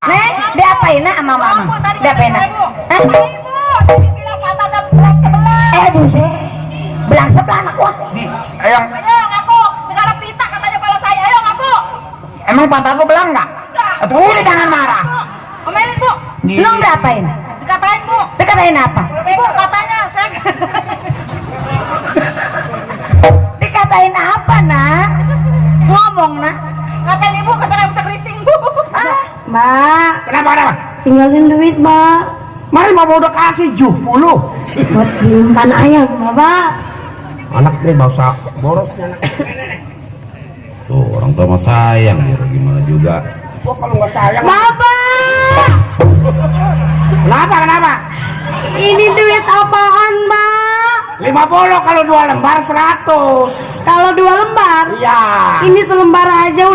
Nih, diapain nak sama mama? Diapain nak? Hah? Bilang patah dan belang sebelah. Buset. Belang sebelah anak gua. Ayo Ngaku. Sekarang pita katanya kepala saya. Ayo ngaku. emang patah gua belang nggak? Aduh udah jangan marah. Omelin bu. Lu diapain? Dikatain bu. Dikatain apa? Bu katanya saya. Dikatain apa nak? Ngomong nak. Katain ibu katanya minta keriting bu. Mbak, Kenapa? tinggalin duit mbak. Mari mama udah kasih 70. Buat beli empan ayam mbak. Anak nih mau usah borosnya anak. Tuh orang tua mah sayang ya gimana juga. Gua kalau nggak sayang. Bapak, Kenapa? ini duit apaan mbak? 50 kalau 2 lembar 100. Kalau 2 lembar, Iya. ini selembar aja